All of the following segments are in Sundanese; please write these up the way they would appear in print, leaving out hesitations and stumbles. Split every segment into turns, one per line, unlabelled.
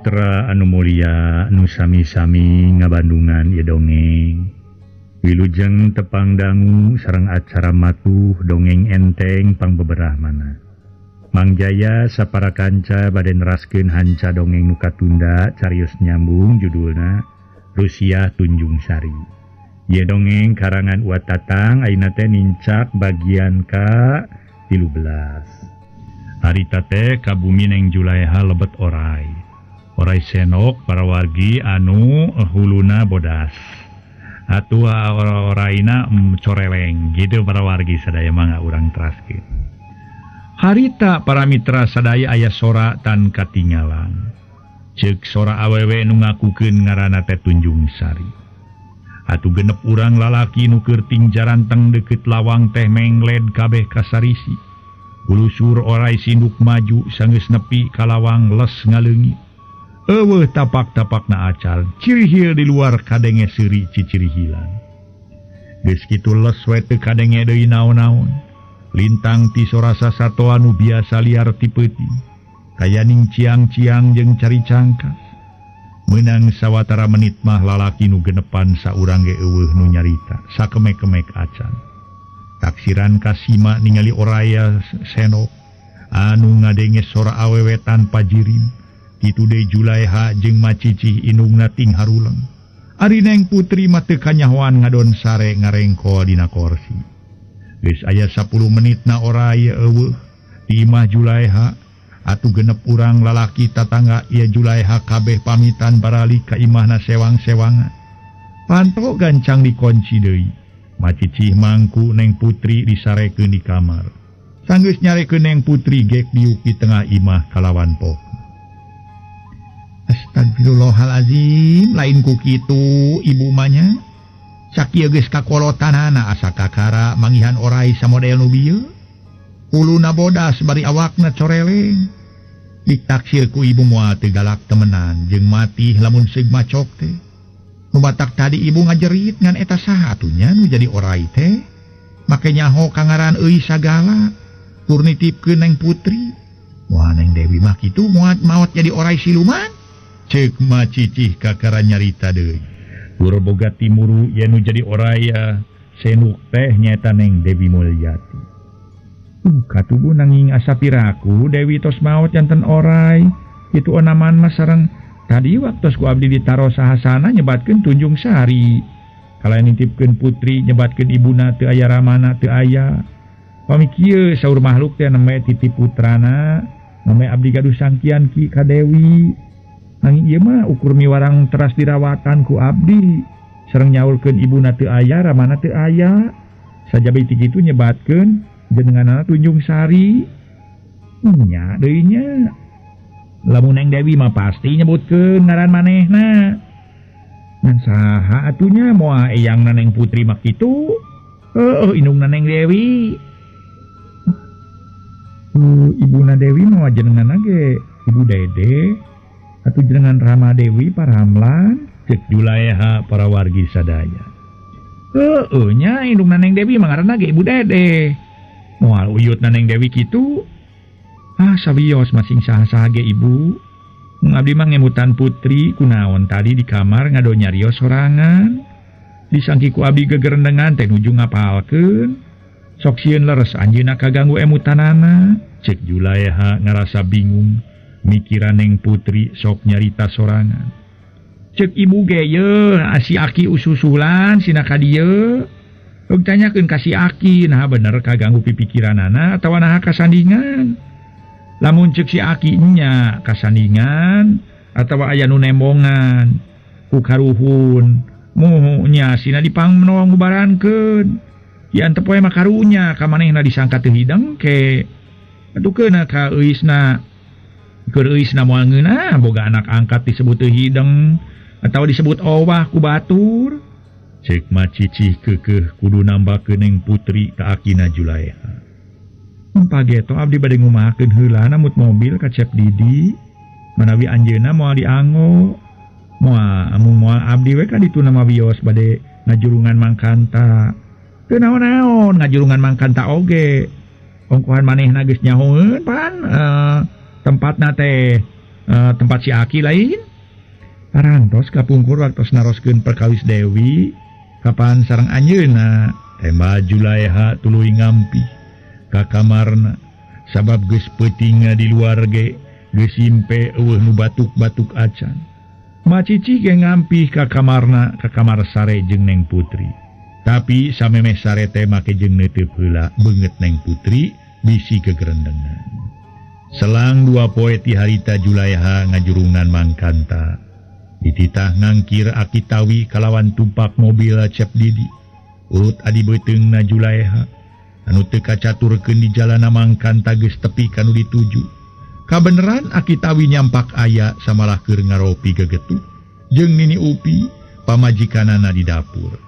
Mitra anu mulia nu sami-sami ngabandungan ieu dongeng. Wilujeng tepang dangu sareng acara matuh dongeng enteng pangbeberah mana. Mang Jaya sapara kanca bade neraskeun hanca dongeng nu katunda carios nyambung judulna Rusiah Tunjung Sari. Ieu dongeng karangan Uwa Tatang ayeuna teh nincak bagian ka 13. Harita teh kabumi Neng Julaeha lebet orai. Orai senok para wargi anu huluna bodas. Atua oraina coreleng gitu para wargi sadaya mangga urang teraskeun. Harita para mitra sadaya aya sora tan katingalan. Ceuk sora awewe nu ngakukeun ngaranna teh Tunjung Sari. Atuh genep urang lalaki nu keur tingjaranteng deukeut lawang teh mengled kabeh kasarisi. Gulusur orai sinduk maju sanggeus nepi ka lawang les ngaleungit. Eueuh tapak-tapakna acal, cirihil di luar kadenge seuri cicirihilan. Geus kitu les we teu kadenge deui naon-naon. Lintang ti sorasa satoa nu biasa liar ti peuting. Kayaning ciang-ciang jeung cari cangkas. Meunang sawatara menit mah lalaki nu genepan saurang ge eueuh nu nyarita, sakemek-kemek acan. Taksiran kasima ningali oraya senok anu ngadenge sora awewe tanpa jirim. Kitu deui Julaeha jeung macicih indungna ting haruleng. Ari Neng Putri mah teu kanyahoan ngadon sare ngarengkol dina korsi. Geus aya 10 menitna orai eueuh di imah Julaeha. Atuh genep urang lalaki tatangga ieu Julaeha kabeh pamitan baralik ka imahna sewang-sewangan. Panto gancang dikunci deui. Macicih mangku Neng Putri disarekeun di kamar. Sanggeus nyarekeun Neng Putri gek diuk di tengah imah kalawan pok. Astagfirullahalazim, lain ku kitu ibu manya. Sakieu geus kakolotanana asa kakara manggihan orai samodel nu bieu. Huluna bodas bari awakna coreleng. Ditaksir ku ibu moal teu galak temenan jeung mati lamun seug macok teh. Nu batak tadi ibu ngajerit ngan eta saha atuh nya nu jadi orai teh. Make nyaho ka ngaran euy sagala. Kur nitipkeun Neng Putri. Wah Neng Dewi mah kitu moal maot jadi orai siluman. Ceuk macicih kakara nyarita deui. Pur boga timuru yen nu jadi oraya senuk teh nyaeta Neng Dewi Mulyati. Katubuh nanging asa piraku Dewi tos maot janten orai. Kitu onaman mah sareng tadi waktos ku abdi ditaro sahasana nyebatkeun Tunjung Sari. Kalayan nitipkeun putri nyebatkeun ibuna teu aya ramana teu aya. Pami kieu saur makhluk teh nembe titip putrana, nembe abdi gaduh sangkian ki ka Dewi. Nanging ieu mah ukur miwarang teras dirawatan ku abdi. Sareng nyaulkeun ibuna teu aya, ramana teu aya. Sajabi ti kitu nyebatkeun jenenganana Tunjung Sari. Nya deui nya. Lamun Neng Dewi mah pasti nyebutkeun ngaran manehna. Ngan saha atuh nya moal eyangna Neng Putri mah kitu. Heueuh indungna Neng Dewi. Ibuna Dewi mah jenenganna ge Ibu Dede. Atuh jenengan Rama Dewi Paramlan ceuk Julaeha para wargi sadaya. Heueuh nya indungna Neng Dewi mah ngaranna ge Ibu Dede. Moal uyutna Neng Dewi kitu. Ah sawios masing saha-saha ge ibu. Abdi mah ngemutan putri kunaon tadi di kamar ngado nyarios sorangan. Disangki ku abdi gegerendengan teh nuju ngapalkeun. Sok sieun leres anjeunna kaganggu emutanana. Ceuk Julaeha ngarasa bingung. Mikiran Neng Putri sok nyarita sorangan. Ceuk ibu ge yeuh si aki ususulan sina ka dieu. Heug tanyakeun ka si aki nah bener kaganggu pipikiranana atawa naha kasandingan. Lamun ceuk si aki nya kasandingan atawa aya nu nembongan ku karuhun muhu nya sina dipangmenolong ngubarankeun. Ieu antep we mah karunya ka manehna disangka teu hideng ke. Atuh keuna ka euisna. Keur euisna moal ngeunah boga anak angkat disebut teu hideng atawa disebut owah ku batur. Ceuk macicih keukeuh kudu nambakeun Neng Putri ka akina Julaeha. Pageto abdi bade ngumahakeun heula namut mobil ka Cep Didi. Manawi anjeunna moal dianggo. Moal amun moal abdi we ka ditu nama wios bade ngajurungan mangkanta. Teu naon-naon ngajurungan mangkanta oge. Ongkohan manehna geus nyahoeun pan tempatna teh tempat si Aki lain. Parantos kapungkur waktos naroskeun perkawis Dewi kapan sareng anjeunna tema Julaiha tuluy ngampi ka kamarna sabab geus peutingna di luar ge geus simpe eueuh nu batuk-batuk acan. Macici ge ngampih ka kamarna ka kamar sare jeung Neng Putri. Tapi samemeh sare teh make jeung neuteup heula beungeut Neng Putri bisi kegerendengan. Selang 2 poe ti harita Julaiha ngajurungan Mangkanta. Dititah ngangkir Aki Tawi kalawan tumpak mobil Cep Didi. Urut adi beuteungna Julaiha anu teu kacaturkeun di jalana Mangkanta geus tepi kanu dituju. Kabeneran Aki Tawi nyampak aya samalah keur ngaropi gegetuk jeung Nini Upi pamajikanana di dapur.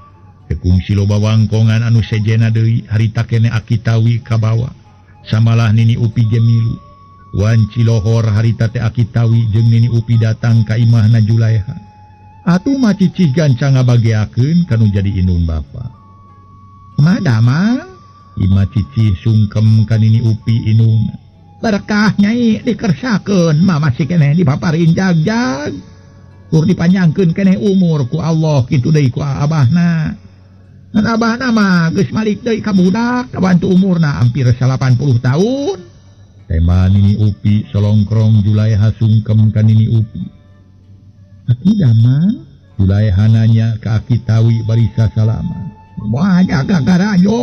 Kungsi loba wangkongan anu sejena deui harita kene Aki Tawi kabawa. Samalah Nini Upi ge milu. Wanci lohor harita teh Aki Tawi jeung Nini Upi datang ka imahna Julaiha. Atuh macicih gancang ngabageakeun kanu jadi indung bapa. Madamang imah cicih sungkem ka Nini Upi indungna. Berkah nyai dikersakeun mah masih keneh dipaparin jagjag. Kur dipanjangkeun keneh umur ku Allah kitu deui ku abahna. Ngan abahna mah geus malik deui ka budak kabantu umurna hampir 80 tahun. Tema Nini Upi solongkrong Julaiha sungkem ka Nini Upi. Aki damang Julaiha nanya ka Aki Tawi barisa salaman. Wah jaga garajo.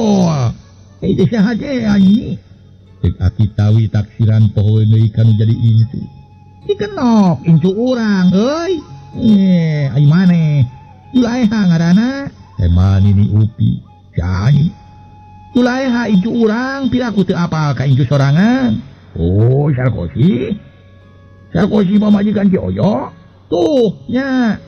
Itu saha teh anjing. Cek Aki Tawi taksiran poho deui kanu jadi incu. Dikenok incu urang euy. Ai maneh? Julaiha ngaranna. Tema Nini Upi. Jani. Julaiha incu urang piraku teu apal ka incu sorangan. Oh, Sarkosi. Sarkosi pamajikan Ki Oyo. Tuh, nya.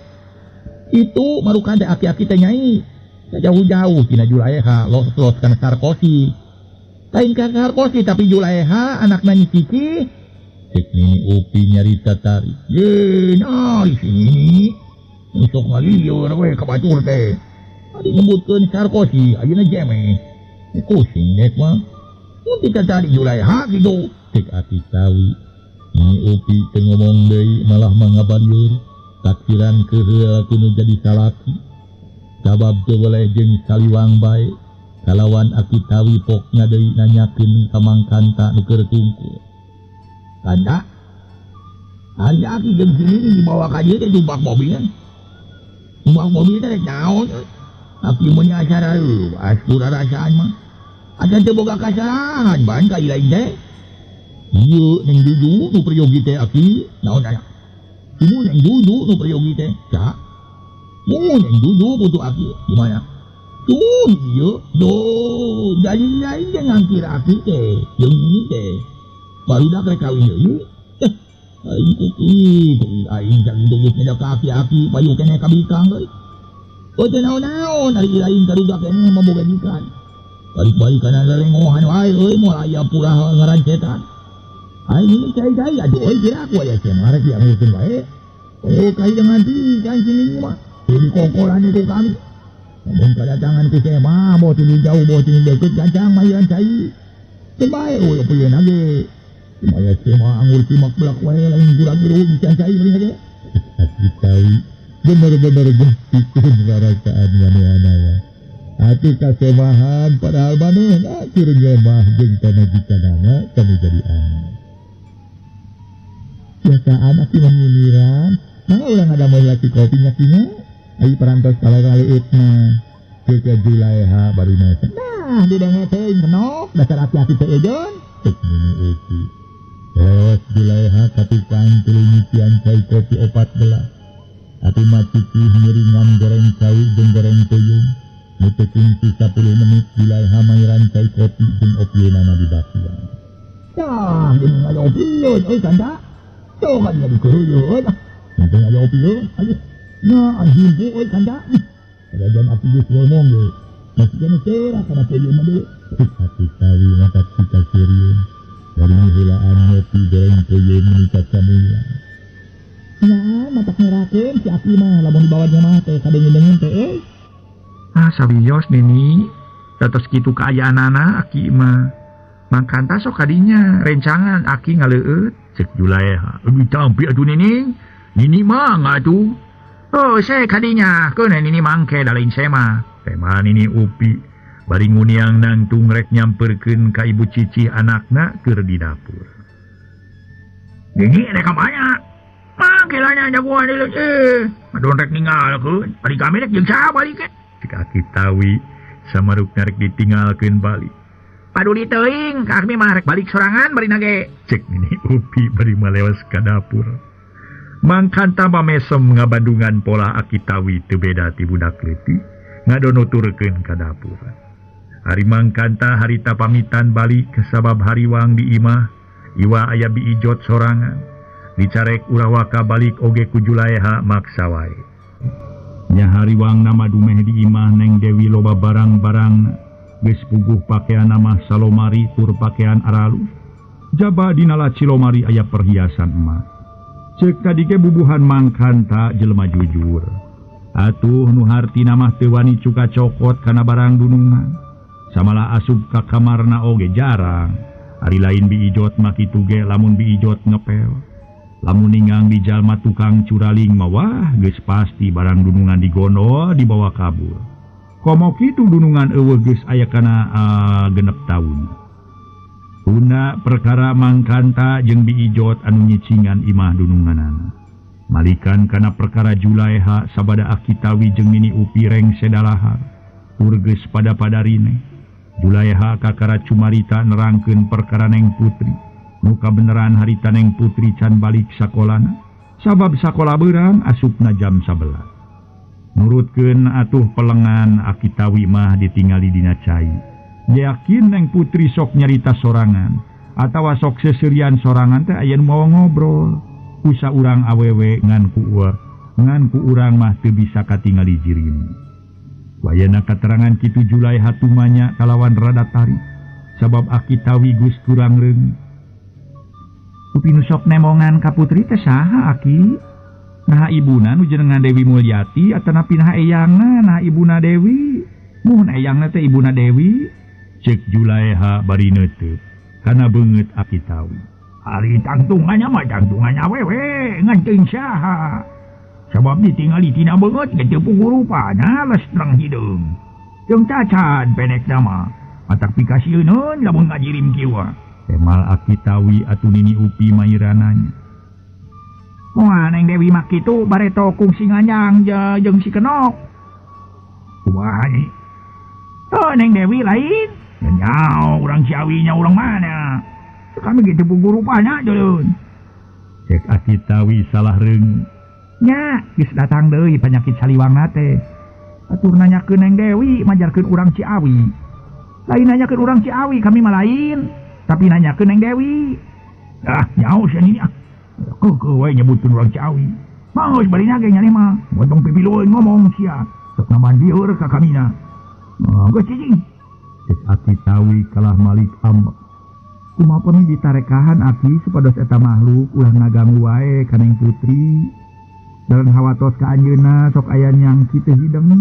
Itu marukan teh aki-aki teh nyai. Jauh-jauh tina Julaiha los-los kana Sarkosi. Lain ka Sarkosi tapi Julaiha anakna Nyi Cici. Cek Nini Upi nyarita tarik. Ye, nah di sini. Sok ngalieur we ka batur teh. Adi nyebutkeun Sarkosi ayeuna jeme. Pusing dek mah. Mun tadi Julaiha kitu. Cek Aki Tawi. Nini Upi teu ngomong deui malah mangabalieur. Taksiran keheul kudu jadi salaki. Sabab teu weleh jeung saliwang bae. Kalawan Aki Tawi poknya deui nanyakeun ka Mangkanta nu keur tungkul. Kanda. Ari aki jeung si Nini dibawa ka dieu teh jumpak mobil. Jumpak mobil teh naon? Aki mun acara aspura rasaan mah. Acan teu boga kasalahan ban ka lain teh. Ieu Neng Dudu nu peryogi teh aki naon aya. Ieu Neng Dudu nu peryogi teh. Ca. Mun Neng Dudu butuh aki gimana? Tuh ieu do jadi lain teh ngangkir aki teh jeung ini teh. Barudak rek kawin deui. Aing kuki aing sakitu geus nyada ka aki-aki payu keneh ka bikang euy. Oh teu naon-naon ari lain karuga keneh maboga jikan. Balik-balik kana lalengohan wae euy moal aya purah ngarancetan. Aing ini cai-cai aduh euy kira aku aya cenah rek diangurkeun wae. Oh kai dengan ti kan sini mah. Di kongkolan itu kami. Mun kadatangan ku mah boh tinu jauh boh tinu deukeut gancang mayan cai. Teu bae euy peuyeuna ge. Maya cema anggur cimak belak wae lain gura-guru bisa cai beulah ge. Aki Tawi bener-bener gempikeun rarasaan manehna. Atuh kasemahan padahal manehna keur ngemah jeung pamajikanana kanu jadi anak. Biasaan aki mah nyinyiran, mangga urang ngadamel laki kopi nya kinya. Ai parantos kalaleutna. Ke Julaiha bari mah. Nah, didenge teh kenok dasar aki-aki teh ejeun. Cek Nini Upi. Leos Julaiha ka tukang tuluy nyician cai kopi 4 gelas. Atuh macicih ngiringan goreng cai jeung goreng peuyeum. Nu teu kungsi 10 menit Julaiha mairan cai kopi jeung opieunana di bakian. Tah, jeung aya opieun euy kanda. Tuh kan jadi keuyeuh ah. Jeung aya opieun ayo. Nya anjing euy kanda. Kadajan aki geus ngomong ge. Masih kena cerah kana peuyeum mah deui. Aki Tawi mata kita serius. Dari heulaan ngopi goreng peuyeum meni kacamulan. Nya matak ngerakeun si aki mah lamun dibawa mah teh kadengen-dengen teh euy.
Ah sawios Nini, datos kitu kaayaanana aki mah. Mangkanta sok kadinya rencangan aki ngaleueut Cek Julaeha. Ditampi atuh Nining. Nini mangga atuh. Oh, saya kadinya keun Nini mangke da lain sema. Tema Nini Upi bari nguniang nangtung rek nyamperkeun ka ibu cicih anakna keur di dapur. Nini rek ka mana? Mangke lah nya jagoan deui eh. Adon rek ninggalkeun. Ari kami rek jeung saha balik ke? Cek Aki Tawi samarukna rek ditinggalkeun balik. Paduli teuing, kami mah rek balik sorangan bari nage. Cek Nini Upi bari malewas ka dapur. Mangkanta mamesem ngabandungan pola Aki Tawi teu beda ti budak leutik ngadonuturkeun ka dapur. Ari Mangkanta harita pamitan balik sabab hariwang di imah, iwa aya biijot sorangan. Dicarek urah waka balik oge ku Julaeha maksa wae. Nya hariwang nama dumeh di imah Neng Dewi loba barang-barang. Geus puguh pakaian mah salomari tur pakaian aralus. Jaba dina laci lomari aya perhiasan emas. Ceuk tadi ge bubuhan Mangkanta jelema jujur. Atuh nu hartina mah teu wani cuka cokot kana barang dunungan. Samalah asup ka kamarna oge jarang. Ari lain biijot mah kitu ge lamun biijot ngepel. Lamun ningang di jalma tukang curaling mah wah geus pasti barang dunungan digondol dibawa kabur. Komo kitu dunungan eueuh geus aya kana 6 taun. Tuna perkara Mangkanta jeung biijot anu nyicingan imah dununganana. Malikan kana perkara Julaeha sabada Aki Tawi jeung Nini Upi rengse dalahar. Tur geus pada padarine. Julaeha kakara cumarita nerangkeun perkara Neng Putri. Nu kabeneran harita Neng Putri can balik sakolana. Sabab sakola beurang asupna jam 11. Nurutkeun atuh pelengan Aki Tawi mah ditingali dina cai. Yakin Neng Putri sok nyarita sorangan atawa sok seserian sorangan teh aya nu mawa ngobrol. Kusa urang awewe ngan ku ngan ku urang mah teu bisa katingali jirim. Wayana katerangan kitu Julaeha tumanya kalawan rada tarik sabab Aki Tawi geus kurang reung. Upi nu sok nemongan ka Putri teh saha Aki? Naha ibuna nu jenengan Dewi Mulyati atanapi naha eyangna naha ibuna Dewi? Muhun eyangna teh ibuna Dewi. Cek Julaeha bari neuteup kana beungeut Aki Tawi. Ari tangtungannya mah tangtungannya awewe ngan teuing saha. Sabab ditingali tina beungeut ge teu puguh rupana lestreng hideung. Jeung cacan penekna mah matak pikasieuneun lamun ngajirim kieu. Temal Aki Tawi atuh Nini Upi mairananya. Moal Neng Dewi mah kitu bareto kungsi nganjang jeung si Kenok. Kumaha ni? Oh Neng Dewi lain. Nyao urang Ciawi nya urang mana? Kami gitu puguh rupana jeun. Cek Aki Tawi salah reung. Nya geus datang deui panyakit saliwangna teh. Atur nanyakeun Neng Dewi majarkeun urang Ciawi. Lain nanyakeun urang Ciawi kami mah lain. Tapi nanyakeun Neng Dewi. Ah nyao sia nini ah. Keukeuh we nyebutkeun urang Ciawi. Manggeus bari nya ge nya mah. Montong pipilueun ngomong sia. Sok nambahan lieur ka kamina. Geus cicing. Cek Aki Tawi kalah malik ambek. Kumaha pun ditarekahan Aki supados eta makhluk ulah ngaganggu wae ka Neng Putri. Dalam hawatos ka anjeunna sok aya nyangki teu hideng.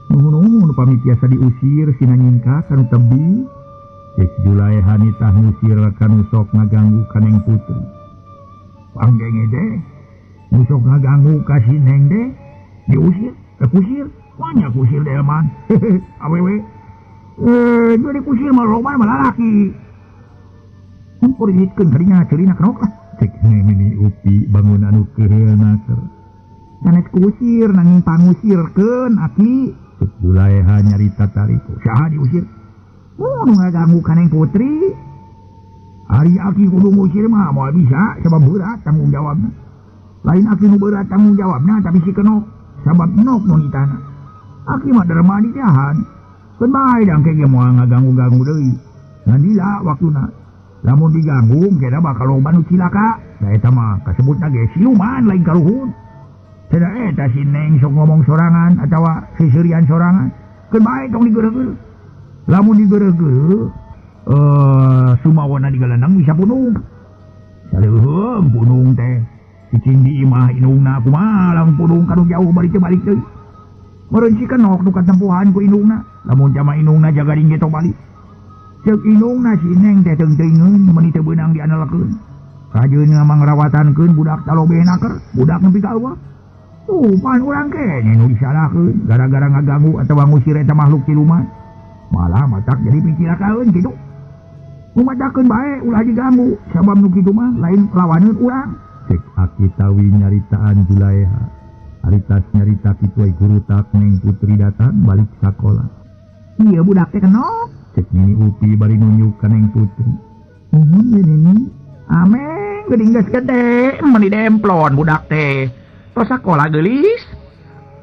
Nuhun-nuhun upami tiasa diusir sina nyingkah kanu tebi. Cek Julaeha nitah ngusir kanu sok ngaganggu ka Neng Putri. Panggenge deh, nu sok ngaganggu ka si Neng deh, diusir, kusir, banyak kusir delman. Hehe, awewe. Jadi kusir mah loba mah lalaki. Kumpul dihitkeun kadinya ceurina kenok lah. Cek Nini Upi bangun anu keuheulna keur. Sanes kusir nanging pangusirkeun Aki. Cek Julaeha nyarita tarik. Saha diusir? Oh, nu ngaganggu ka Neng Putri. Ari Aki kudu ngusir mah moal bisa sabab berat tanggung jawabna. Lain Aki nu berat tanggung jawabna tapi si Kenok sabab nok nu nitahna. Aki mah derma ditahan. Keun bae dang ke ge moal ngaganggu-ganggu deui. Ngan lila waktuna. Lamun diganggu kena bakal loba nu cilaka. Da eta mah kasebutna ge siluman lain karuhun. Cenah eta si Neng sok ngomong sorangan atawa seserian sorangan. Keun bae tong digeureuh-geureuh. Lamun digeureuh-geureuh sumawona digalandang bisa punung. Saleuheung punung teh. Cicing di imah indungna kumaha lamun punung kanu jauh bari teu balik deui. Meureun si Kenok nu katempuhan ku indungna. Lamun jama indungna jaga ding ge tong balik. Ceuk indungna si Neng teh teung-teungeun meuni teu beunang diandalkeun. Kajeun mangrawatan-keun budak talobehna keur budak nepi ka eueuh. Tuh pan urang keneh nu disalahkeun gara-gara ngaganggu atawa ngusir eta makhluk siluman. Malah matak jadi picilakaeun kitu. Numatakeun bae ulah diganggu sabab nu kitu mah lain lawaneun urang.
Cek Aki Tawi nyaritaan Julaeha. Haritas nyarita kitu ai gurutak Neng Putri datang balik sakola.
Ieu budak teh kenok.
Cek Nini Upi bari nunjuk ka Neng Putri.
Muhun ye Nini. Ameng geuning geus gede meuni demplon budak teh. Tos sakola geulis.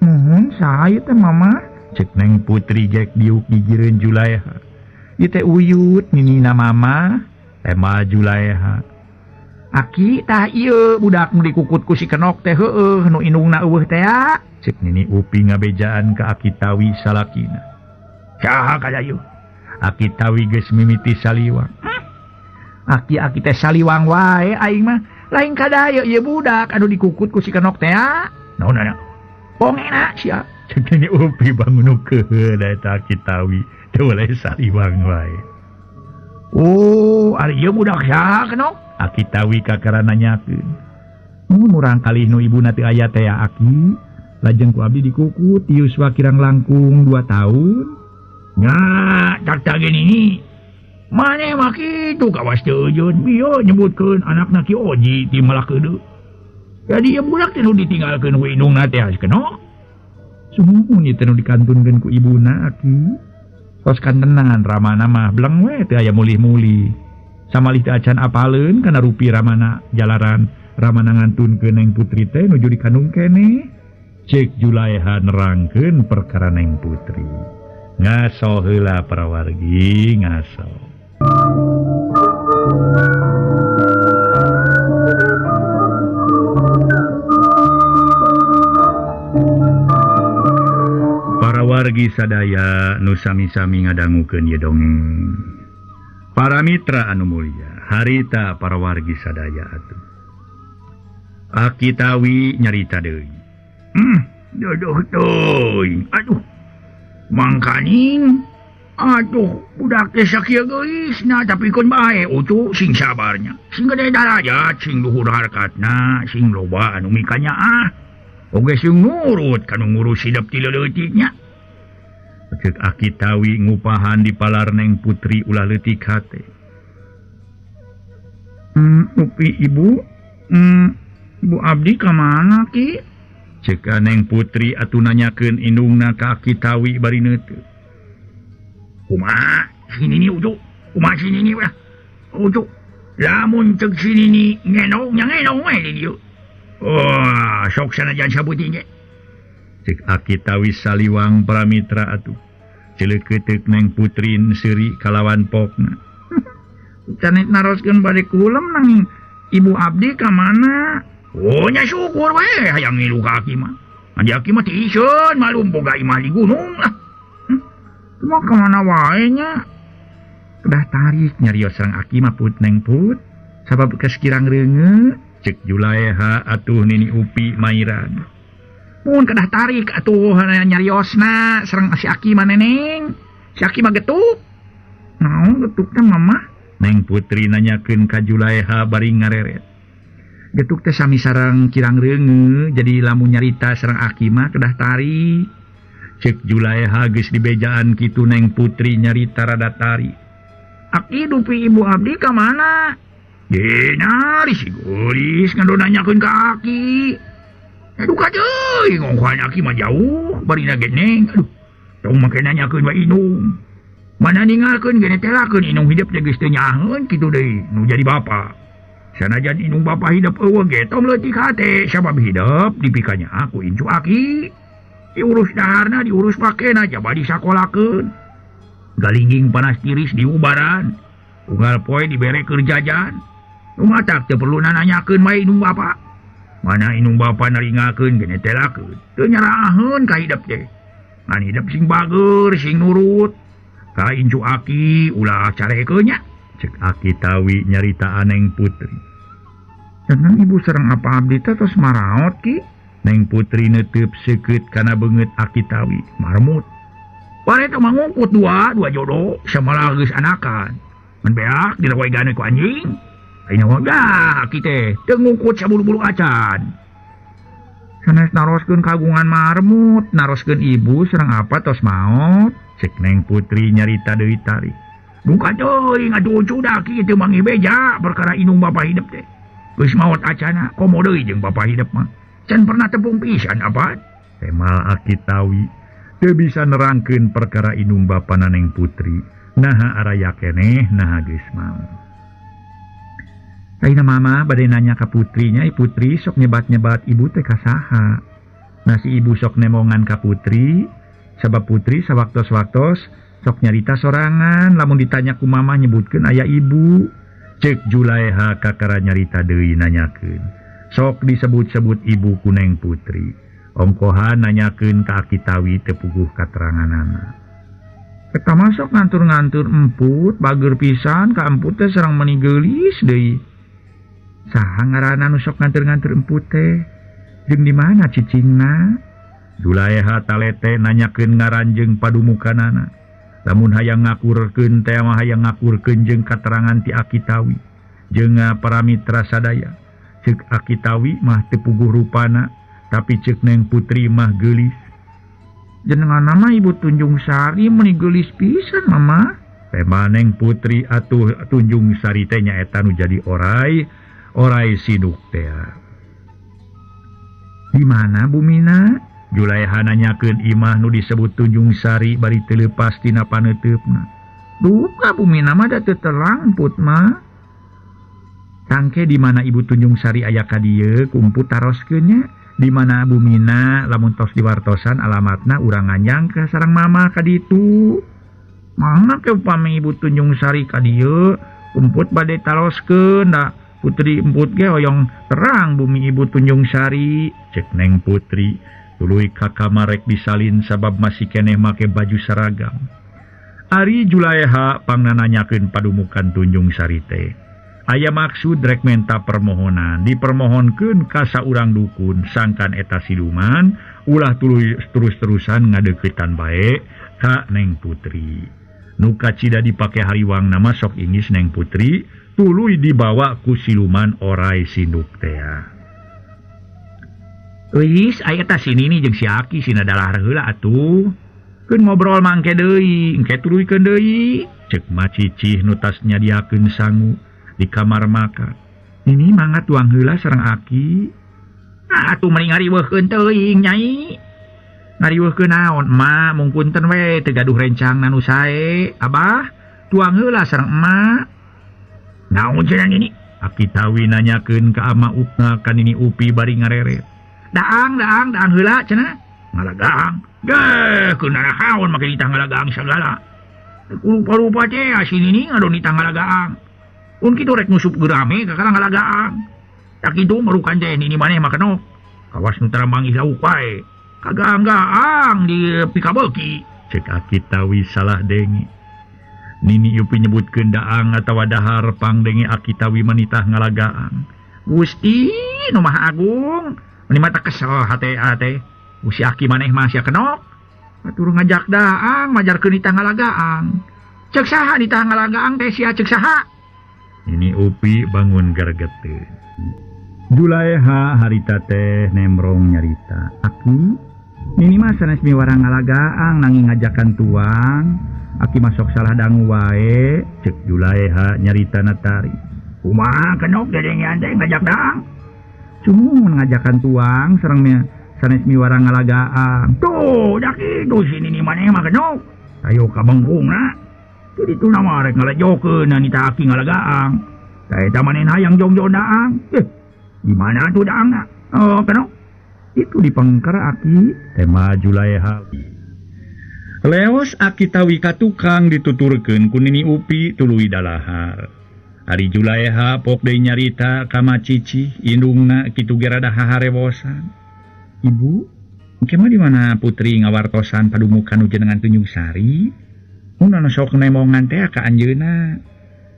Muhun saha ieu teh mama?
Cek Neng Putri jek diuk gigireun Julaeha.
Ieu teh uyut ninina mama.
Tema Julaeha.
Aki tah ieu budak nu dikukut ku si Kenok teh heueuh nu indungna eueuh teh.
Cek Nini Upi ngabejaan ka Aki Tawi salakina.
Saha kada ieu?
Aki Tawi geus mimiti saliwang.
Aki-aki teh saliwang wae aing mah. Lain kada ieu ieu budak anu dikukut ku si Kenok teh.
Naon aya?
Pongena sia.
Cek Nini Upi bangun keheul eta Aki Tawi teu boleh saliwang wae.
Oh, ari ieu budak saha Kenok?
Aki Tawi kakara nanyakeun. Mun murang kalih nu ibuna teu aya teh Aki, lajeng ku abdi dikukut yuswa kirang langkung 2 tahun.
Nya, tak gini. Mane mah kitu kawas teu eujeun, bieu nyebutkeun anakna Ki Oji ti malah keudeuh. Jadi ieu budak teh nu ditinggalkeun ku indungna teh Kenok.
Sumuhun ieu teh nu dikantunkeun ku ibuna Aki. Tos kantenan ramana mah bleng we teu aya mulih-mulih. Samalih teu acan apaleun kana rupi ramana jalaran ramana ngantunkeun Neng Putri teh nuju dikandung keneh. Cek Julaeha nerangkeun perkara Neng Putri. Ngaso heula para wargi ngaso. Para wargi sadaya nu sami-sami ngadangukeun ieu dongeng. Para mitra anu mulia, harita para wargi sadaya atuh. Aki Tawi nyarita deui.
Dodoh teuing. Aduh. Mangkaning. Aduh, budak teh sakieu geulisna tapi keun bae utuh sing sabarnya. Sing gede darajat, sing luhur harkatna, sing loba anu mikanyaah. Oge sing nurut kanu ngurus hidup ti leutik nya.
Cek Aki Tawi ngupahan di palar Neng Putri ulah leutik hate.
Upi ibu, ibu abdi ka mana ki?
Cek Neng Putri atuh nanyakeun indungna ka Aki Tawi bari neuteut.
Kumaha si Nini ujuk? Kumaha si Nini weh? Ujuk. Lamun cek si Nini ngenong nya ngenong we di dieu. Wah, sok sanajan sabuting ge.
Cek Aki Tawi saliwang para mitra atuh. Cileukeuteup Neng Putri seuri kalawan pokna.
Canet naroskeun bade kulem nanging ibu abdi ka mana? Oh nya syukur we hayang ngilu ka aki mah. Adi aki mah tiiseun malum boga imah di gunung lah. Cuma ka mana wae nya?
Kedah tarik nyarios sareng aki mah put Neng Put. Sabab geus kirang reungeut. Cek Julaeha atuh Nini Upi mairan.
Mun kedah tarik atuh nyariosna sareng si aki mah neneng. Si aki mah getuk. Naon getukna mama?
Neng Putri nanyakeun ka Julaeha bari ngareret.
Getuk teh sami sareng kirang reungeut jadi lamun nyarita sareng aki mah kedah tarik.
Cek Julaeha geus dibejaan kitu Neng Putri nyarita rada tarik.
Aki dupi ibu abdi ka mana? Dina si geulis ngado nanyakeun ka aki. Aduh kaceuy, ngongkohan aki mah jauh, barina geneng. Aduh, tong make nanyakeun wa indung. Mana ninggalkeun gene telakeun indung hidup teh geus teu nyaheun kitu deui nu jadi bapa. Sanajan indung bapa hidup eueuh ge tong leutik hate sabab hidup dipikanya aku incu aki. Diurus daharna, diurus pakena, jaba disakolakeun. Galingging panas tiris diubaran. Unggal poe dibere keur jajan. Nu matak teu perlu nanyakeun bae indung bapa. Mana indung bapa naringakeun gene telakeun. Teu nyaraheun ka hidep teh. Ngan hidep sing bager, sing nurut. Ka incu aki ulah carekeun nya.
Cek Aki Tawi nyaritaan Neng Putri.
Cenah ibu sareng apa abdi teh tos maraot ki?
Neng Putri neuteub seukeut kana beungeut Aki Tawi.
Marmut. Bareto mah ngungkut dua jodoh samalah geus anakan. Mun beak dilawegan ku anjing. Ayeuna mah dah aki teh teu ngungkut sabulu-bulu acan. Sanes naroskeun kagungan marmut, naroskeun ibu sareng apa tos maot. Cek Neng Putri nyarita deui tarik. Duka teuing atuh cuda aki teu manggih beja perkara indung bapa hidep teh. Geus maot acana komo deui jeung bapa hidep mah. Can pernah tepung pisan apa?
Temal aki tawi teu bisa nerangkeun perkara indung bapana Neng Putri. Naha araya keneh naha geus maot.
Ayeuna mama bade nanya ka putrinya, putri sok nyebat-nyebat ibu teh ka saha. Nah si ibu sok nemongan ka putri, sabab putri sawaktos-waktos sok nyarita sorangan, lamun ditanya ku mama nyebutkeun aya ibu.
Cek Julaeha kakara nyarita deui nanyakeun. Sok disebut-sebut ibu ku Neng Putri. Ongkohan nanyakeun ka aki tawi teu puguh kateranganana.
Eta mah sok ngantur-ngantur emput, bager pisan ka emput teh sareng meuni geulis deui. Saha ngaranna nu sok ngantur-ngantur emput teh? Jeung di mana cicingna?
Julaeha talete nanyakeun ngaran jeung padumukanana. Lamun hayang ngakurkeun teh mah hayang ngakurkeun jeung katerangan ti aki tawi jeung para mitra sadaya. Ceuk aki tawi mah teu puguh rupana, tapi ceuk Neng Putri mah geulis.
Jenengan mah Ibu Tunjung Sari meuni geulis pisan mama.
Tema Neng Putri atuh Tunjung Sari teh nyaeta nu jadi orai orai siduk teh.
Di mana bumina?
Julaeha nanyakeun imah nu disebut Tunjung Sari bari teu leupas tina paneuteup-na.
Duka bumina mah da teu terang put mah. Tangke di mana Ibu Tunjung Sari aya ka dieu kumput taroskeun nya. Di mana bumina lamun tos diwartosan alamatna urang nganjang ka sareng mama ka ditu. Mangga ke upami Ibu Tunjung Sari ka dieu kumput bade taroskeun da Putri emput ge hoyong terang bumi Ibu Tunjung Sari.
Cek Neng Putri tuluy ka kamar rek disalin sabab masih keneh make baju seragam. Ari Julaeha pangnanyakeun padumukan Tunjung Sari teh. Aya maksud rek menta permohonan, dipermohonkeun ka saurang dukun sangkan eta siluman ulah tuluy terus-terusan ngadeuketan bae ka Neng Putri. Nu kacida dipake hariwangna mah sok ingis Neng Putri tuluy dibawa ku siluman orai sinduk tea.
Euis aya eta si Nini jeung si Aki sina dalahar heula atuh. Keun ngobrol mangke deui, engke tuluykeun deui.
Cek macicih nu tas nyadiakeun sangu di kamar makan.
Nini mangga tuang heula sareng Aki. Ah atuh mending ngariweuhkeun teuing nyai. Ngariweuhkeun naon emak mung punten we teu gaduh rencangna nu sae. Abah tuang heula sareng emak. Naon cenah Nini?
Aki tawi nanyakeun ka ama upna ka Nini Upi bari ngareret.
Daang daang daang heula cenah. Ngalagaang. Geh, keun narahaon make ditah ngalagaang sagala. Rupa-rupa teh si Nini ngadon ditah ngalagaang. Un kitu rek nusup gerame kakara ngalagaang. Tak kitu merukan teh Nini maneh mah kenok. Kawas nu tara manggih lauk wae. Kagaang-gaang di pikabeuki.
Cek aki tawi salah denge. Nini Upi nyebutkeun daang atawa dahar pangdenge aki tawi manitah ngalagaang.
Gusti nu Maha Agung, meni mata kesel hate ate. Gusti aki maneh mah sia kenok. Atur ngajak daang majarkeun nitah ngalagaang. Ceuk saha nitah ngalagaang teh sia ceuk saha?
Nini Upi bangun gergeteun. Julaeha harita teh nemrong nyarita.
Aki, Nini mah sanes miwarang ngalagaang nanging ngajakan tuang. Aki masuk salah dangu wae.
Cek Julaeha nyarita natari.
Kumaha kenok dedengean teh ngajak daang? Cumun ngajakan tuang sareng sanes miwarang ngalagaang. Tuh, dak kitu si Nini maneh mah kenok. Ayo ka bengkungna. Jadi tu nama rek ngalajokeun nita aki ngalagaang. Da eta maneh hayang jongjon daang. Di mana tuh daangna? Oh, kenok. Itu di pengker aki.
Tema Julaeha. Leos aki tawi ka tukang dituturkeun ku Nini Upi tuluy dalahar. Ari Julaeha pok deui nyarita ka macici indungna kitu ge rada haharewosan.
Ibu, engke mah di mana putri ngawartosan padumukan nu jenengan Tunjung Sari? Mun anu sok nemongan teh ka anjeunna.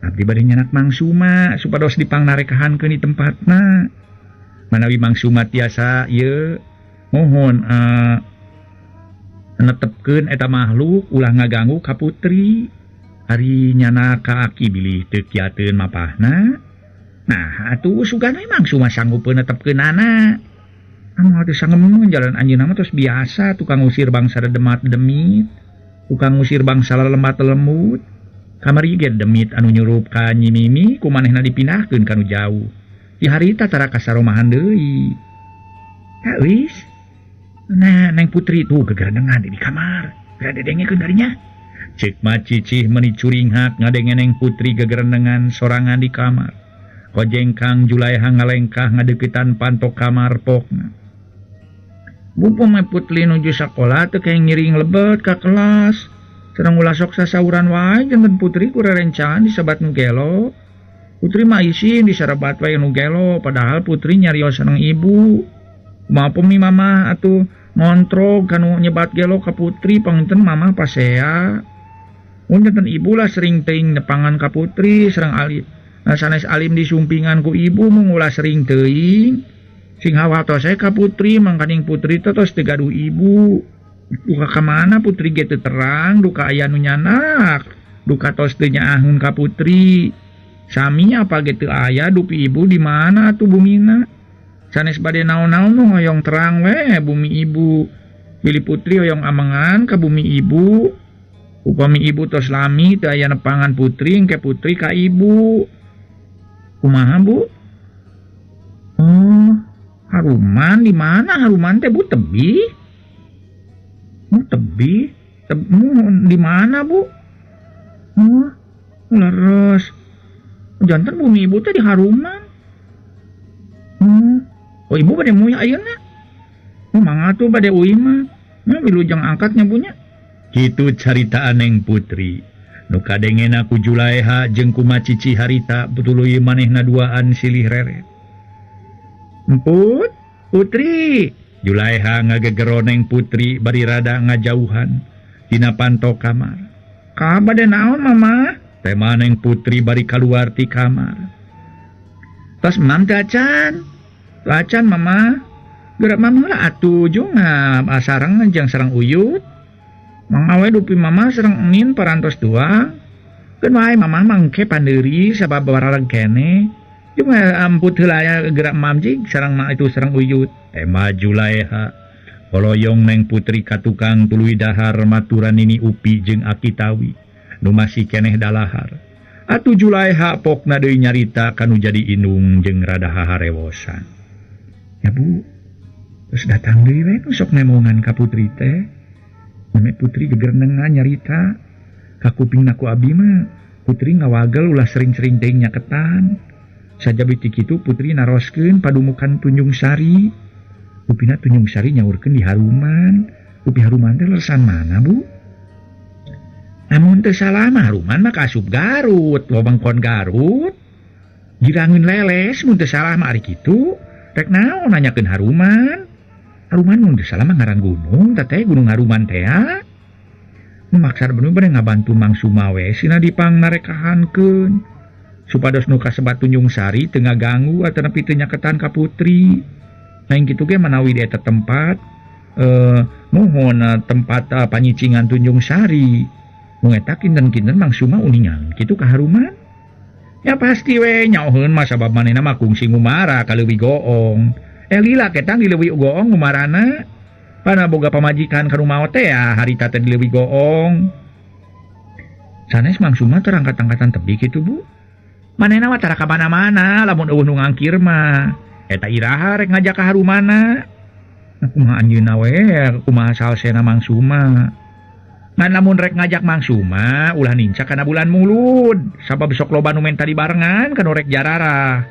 Abdi bade nyanak Mang Suma supados dipangnarekahankeun di tempatna. Manawi Mang Suma tiasa ieu mohon netepkeun eta makhluk ulah ngaganggu ka putri. Ari nyana ka aki bilih teu kiateun mapahna. Nah atuh sugan we Mang Suma sanggup netepkeunana. Anu teh sangemun jalan anjeunna mah tos biasa tukang ngusir bangsa demat demit, tukang ngusir bangsa lemat lembut. Kamari ge demit anu nyurup ka Nyi Mimi ku manehna dipindahkeun ka nu jauh. Di harita tara kasaromahan deui. Ya wis. Nah, Neng Putri tuh gegerenengan di kamar. Geura dedengekeun darinya.
Cek ma cicih meuni curinghak ngadenge Neng Putri gegerenengan sorangan di kamar. Kojeng Kang Julaeha ngalengkah ngadeukeutan pantok kamar pokna.
Bupo mah Putri nuju sakola teu kayak ngiring lebet ka kelas. Sareng ulah sok sasauran wae janten Putri ku rerencangan disebat nu gelo. Putri mah isin diserebat wae nu gelo padahal Putri nyarios sareng ibu. Kumaha pemi mama atuh ngontrog kanu nyebat gelo ka Putri panginten mama pasea. Mun janten ibu lah sering teuing nepangan ka Putri sareng Ali. Nah, sanes alim disumpingan ku ibu mung ulah sering teuing. Sing hawatos we ka Putri mangkaning Putri teh tos teu gaduh ibu. Duka ka mana Putri ge teu terang, duka aya nu nyanak, duka tos teu nyaahun ka Putri. Sami apa ge teu aya dupi ibu di mana atuh bumina. Sanes bade naon-naon nu hoyong terang we bumi ibu. Bilih Putri hoyong amengan ka bumi ibu. Upami ibu tos lami teu aya nepangan Putri, engke Putri ka ibu. Kumaha Bu? Oh, Haruman di mana Haruman teh Bu tebih? Bu tebih? Di mana Bu? Oh, leres. Janten bumi ibu teh di Haruman. Oh, ibu bade muyah ayeuna. Oh, mangga tuh bade uih mah. Nah, wilujeng angkatnya bunya.
Kitu caritaan Neng Putri. Nu kadengena ku Julaeha jeung ku Macici harita tuluy manehna duaan silih reret.
Emput, Putri.
Julaeha ngagegero Neng Putri bari rada ngajauhan tina panto kamar.
Ka bade naon mama?
Tema Neng Putri bari kaluar ti kamar.
Tos mam teh acan. Acan mama. Gerak mama lah atuh jung sareng jeung sareng uyut. Mangawe dupi mama sareng enin parantos dua. Keun wae mama mangke pandeuri sabab barareng kene. Jung amput heula aya gerak mam jig sareng ma itu sareng uyut.
Tema Julaeha koloyong Neng Putri ka tukang tuluy dahar maturan Nini Upi jeung Aki Tawi nu masih keneh dalahar. Atuh Julaeha pokna deui nyarita kanu jadi indung jeung rada haharewosan.
Ya Bu, terus datang deui we nu sok nemongan ka Putri teh. Meme Putri gegerenengan nyarita ka kupingna ku abi mah Putri ngawagel ulah sering-sering teuing nyaketan. Sajabi ti kitu Putri naroskeun padumukan Tunjung Sari. Upina Tunjung Sari nyaurkeun di Haruman. Upi Haruman teh leresan mana Bu? Namun teu salah mah Haruman mah kaasup Garut, wewengkon Garut. Girangeun leles mun teu salah mah ari kitu. Rek naon nanyakeun Haruman? Haruman mun teu salah mah ngaran gunung, teh teh Gunung Haruman teh ya. Maksa bener-bener ngabantu Mang Suma we sina dipangmarekahankeun. Supados nu kasebat Tunjung Sari teu ngaganggu atanapi teu nyaketan ka Putri. Lain kitu ge manawi di eta tempat muhun tempat panyicingan Tunjung Sari. Mung eta kinten-kinten Mang Suma uningan kitu ka Haruman. Ya pasti we nyaoheun mah sabab manehna mah kungsi ngumara ka leuwih goong. Lila ketang di leuwih goong ngumarana. Pana boga pamajikan ka nu maot teh ya harita teh di leuwih goong. Sanes Mang Suma terangkat-angkatan tebi kitu Bu. Manehna mah tara ka mana-mana lamun eueuh nu ngangkir mah. Eta iraha rek ngajak ka Harumana. Kumaha anjeunna we, kumaha salsena Mang Suma. Ngan lamun rek ngajak Mang Suma ulah nincak kana bulan Mulud, sabab sok loba nu menta dibarengan kana rek jararah.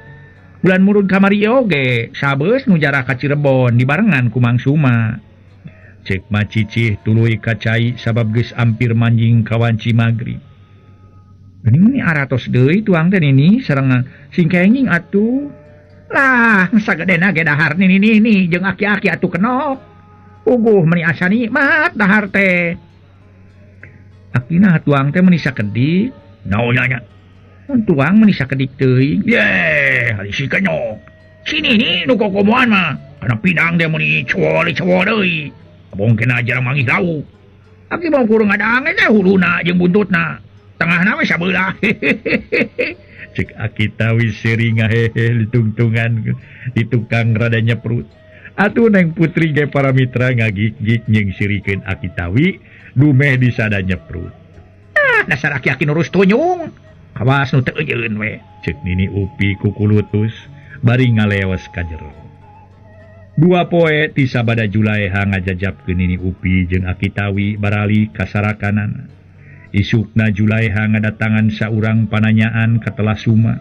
Bulan Mulud kamari oge, sabeus nu jarah ka Cirebon dibarengan ku Mang Suma.
Cek ma cicih tuluy ka cai sabab geus ampir manjing ka wanci magrib.
Geuning ni aratos deui tuang teh nini sareng sing kenging atuh. Lah, sagedena ge dahar nini nini jeung aki-aki atuh kenok. Uguh meuni asa nikmat dahar teh. Akina tuang teh meuni sakedik.
Naon nya?
Mun tuang meuni sakedik teuing.
Ye, hari si kenyok. Sini ni nu kokomoan mah. Kana pinang teh meuni cowol-cowol deui. Mungkin aja manggih lauk.
Aki mau kurang ada angin teh huluna jeung buntutna. Tengahna we sabelah.
Cek Aki Tawi seuri ngahehe ditungtungan di tukang rada nyeprut. Atuh Neng Putri ge para mitra ngagik-gik jeung sirikeun Aki Tawi dumeh disada nyeprut.
Ah, dasar aki-aki nurus tunyung. Kawas nu teu eujeun we.
Cek Nini Upi kukulutus bari ngaleos ka jero. Dua poe ti sabada Julaeha ngajajapkeun Nini Upi jeung Aki Tawi barali ka sarakanana. Isukna Julaeha ngadatangan saurang pananyaan ka Telah Suma.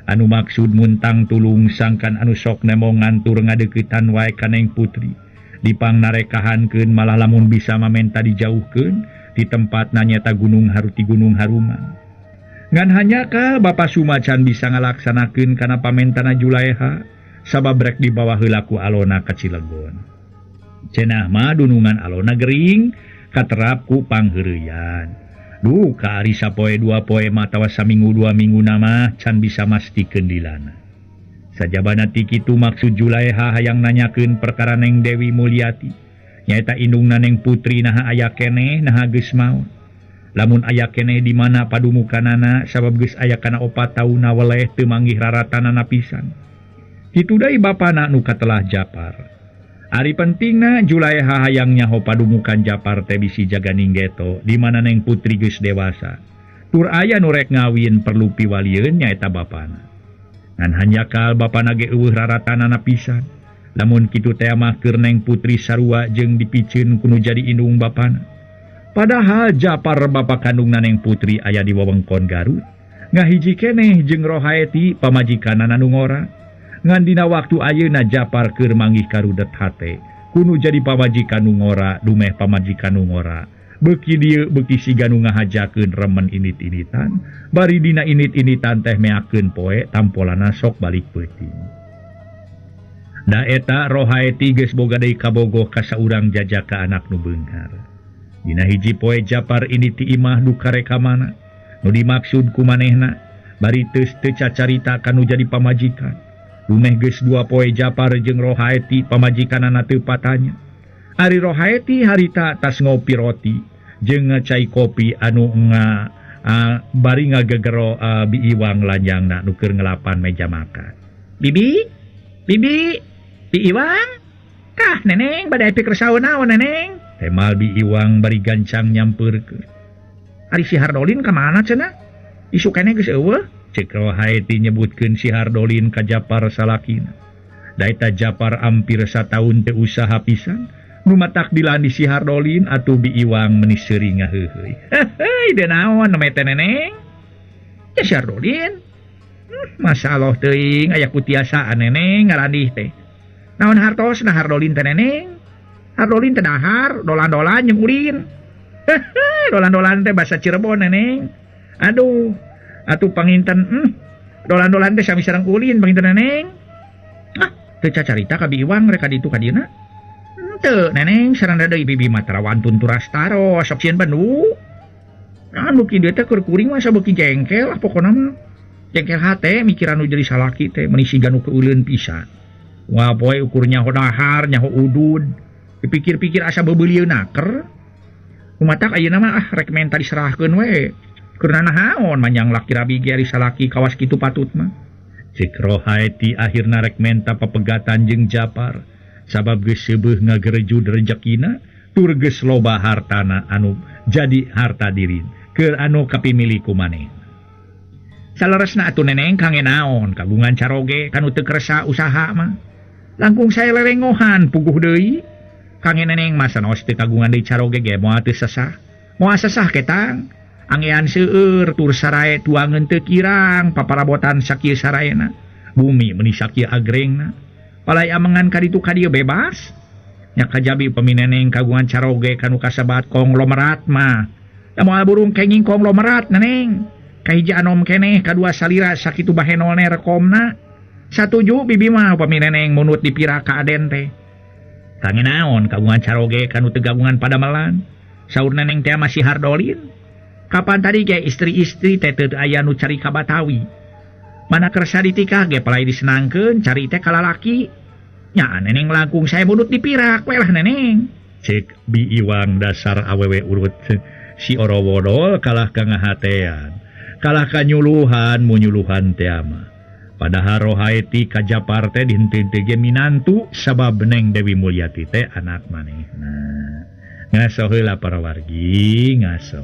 Anu maksud muntang tulung sangkan anu sok nemongan tur ngadeuketan wae ka Neng Putri. Dipang narekahankeun malah lamun bisa mamenta dijauhkeun di tempatna nyaeta Gunung Haruti Gunung Haruman. Ngan hanyakal Bapa Suma can bisa ngalaksanakeun kana pamentana Julaeha sabab rek dibawa heula ku Alona ka Cilegon. Cenah mah dunungan Alona gering katerap ku pangheureuyan. Duh, ka ari sapoe dua poe mah tawa saminggu dua minggu nama can bisa mastikeun dilana. Sajabana ti kitu maksud Julaeha hayang nanyakeun perkara Neng Dewi Mulyati. Nyaeta indungna Neng Putri naha aya keneh naha geus maot. Lamun aya keneh di mana padumukanana sabab geus aya kana 4 taunna weleh teu manggih raratanana pisan. Kitu deui bapana nu katelah Japar. Ari pentingna Julaeha hayang nyaho padumukan Japar teh bisi jaga ninggeto di mana Neng Putri geus dewasa. Tur aya nu rek ngawin perlu piwalieun nyaeta bapana. Ngan hanjakal bapana ge eueuh raratanana pisan. Lamun kitu teh mah keur Neng Putri sarua jeung dipiceun kudu jadi indung bapana. Padahal Japar bapa kandungna Neng Putri aya di wewengkon Garut. Ngahiji keneh jeung Rohaeti pamajikanana nu ngora. Ngan dina waktu ayeuna Japar keur manggih karudet hate kudu jadi pamajikan nu ngora dumeh pamajikan nu ngora. Beuki dieu beuki siga nu ngahajakeun remen init-initan bari dina init-initan teh meakeun poe tampolana sok balik peuting. Da eta Rohaeti geus boga deui kabogoh ka saurang jajaka anak nu beunghar. Dina hiji poe Japar ini ti imah nu kareka mana nu dimaksud ku manehna bari teus teu cacarita kanu jadi pamajikan. Dumeh geus dua poe Japar jeung Rohaeti pamajikanana teu patanya. Ari Rohaeti harita tas ngopi roti jeung ngacai kopi anu nga bari ngagegero Bi Iwang lanjangna nu keur ngelapan meja makan.
Bibi, Bibi, Bi Iwang, kah neneng bade pikir saun naon neneng?
Temal Bi Iwang bari gancang nyampeurkeun.
Ari si Hardolin ka mana cenah? Isuk keneh geus eueuh.
Cek Rohaeti nyebutkeun si Hardolin ka Japar salakina. Daeta Japar ampir sataun teu usaha pisan, nu matak dilandi si Hardolin atuh Bi Iwang meuni seuri ngaheuheuy.
Heuheuy deui naon namanya teh neneng? Ya si Hardolin. Masalah teuing aya kutiasaan neneng ngalandih teh. Naon hartosna Hardolin teh neneng? Hardolin teh dahar, dolan-dolan jeung ulin. Heuheuy, dolan-dolan teh basa Cirebon neneng. Aduh, atuh panginten dolan-dolan teh sami sareng ulin panginten neneng. Ah, teu cacarita ka Bi Iwang rek ka ditu ka dieuna. Teu neneng sareng deui bibi mah tarawan turas taros sok sieun bendu. Nah, nu kieu teh keur kuring mah sabeuki jengkel lah pokona mah. Jengkel hate mikiran nu jadi salaki teh meuni siga nu keuleun pisan. Wah poe ukur nyaho dahar, nyaho udud. Dipikir-pikir asa beubelieun naker. Kumatak ayeuna mah ah rek menta diserahkeun we. Keur naon manjang laki rabi ge ari salaki kawas kitu patut mah.
Cek Rohaeti akhirna rek menta papegatan jeung Japar sabab geus seubeuh ngagerejud rejekina tur geus loba hartana anu jadi harta dirin keur anu kapimilih ku maneh.
Saleresna atuh neneng kange naon kagungan caroge kanu teu kersa usaha mah. Langkung saya lelengohan puguh deui. Kange neneng mah sanos teu kagungan deui caroge ge moal teu sesah. Moal sesah ketang. Angean seueur tur sarae tuangeun teu kirang paparabotan sakieu saraena. Bumi meuni sakieu agrengna. Palai amengan ka ditu ka dieu bebas. Nya kajabi upami neneng kagungan caroge kanu kasebat konglomerat mah. Da moal burung kenging konglomerat neneng. Kahiji anom keneh kadua salira sakitu bahenolne rekomna. Satuju bibi mah upami neneng munut dipira ka aden teh. Kange naon kagungan caroge kanu teu gagungan padamelan. Saur neneng teh masih Hardolin. Kapan tadi ge istri-istri teh teu aya nu cari ka Batawi. Mana kersa ditikah ge palai disenangkeun cari teh ka lalaki. Nya neneng langkung saya munut dipirak we lah neneng.
Cek Bi Iwang dasar awewe urut. Si Orowodol kalah ka ngahatean. Kalah ka nyuluhan munyuluhan teh mah. Padahal Rohaeti ka Japar teh dihenteu ge minantu sabab Neng Dewi Mulyati teh anak manehna. Ngaso heula para wargi, ngaso.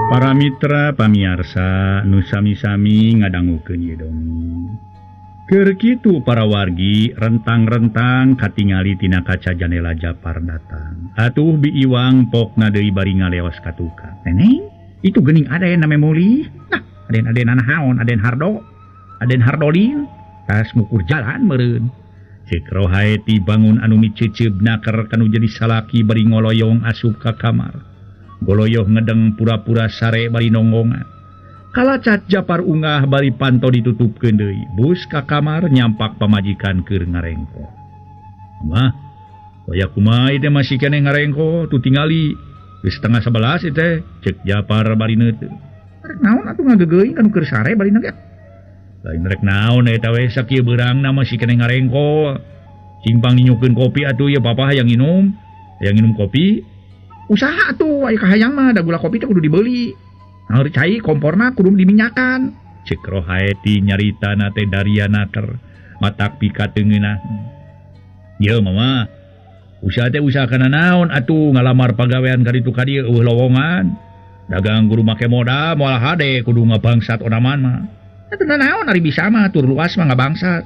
Para mitra pamiarsa nu sami-sami ngadangukeun ieu dongeng. Keur kitu para wargi rentang-rentang katingali tina kaca janela Japar datang. Atuh biiwang pokna deui bari ngaleos ka tukang. Neneng, itu geuning aden name muli. Nah, aden-aden naon, aden Hardo. Aden Hardolin tas ngukur jalan meureun. Cek Rohaeti bangun anu miceceub naker kanu jadi salaki bari ngoloyong asup ka kamar. Goloyoh ngedeng pura-pura sare bari nonggongan. Kalacat Japar ungah bari panto ditutupkeun deui. Bus ka kamar nyampak pamajikan keur ngarengko. Mah, koya kumaha ieu teh masih keneh ngarengko tu tingali. Geus 10:30 ieu teh, cek Japar bari neuteut. Rek naon atuh ngagegeuing kanu keur sare bari na ge. Lain rek naon eta we sakieu beurangna masih keneh ngarengko. Cing pang ninyukeun kopi atuh ieu papa hayang nginum. Hayang nginum kopi. Usaha tuh, aya kahayang mah da gula kopi teh kudu dibeli. Nah, cai komporna kudu diminyakan. Cek Rohaeti nyaritana teh dariana ter matak pikateungeunah. Ieu mama, usaha teh usaha kana naon atuh ngalamar pagawean ka ditu ka dieu eueuh lowongan. Dagang kudu make modal moal hade kudu ngabangsat onaman mah. Atuh naon ari bisa mah tur luas mah ngabangsat.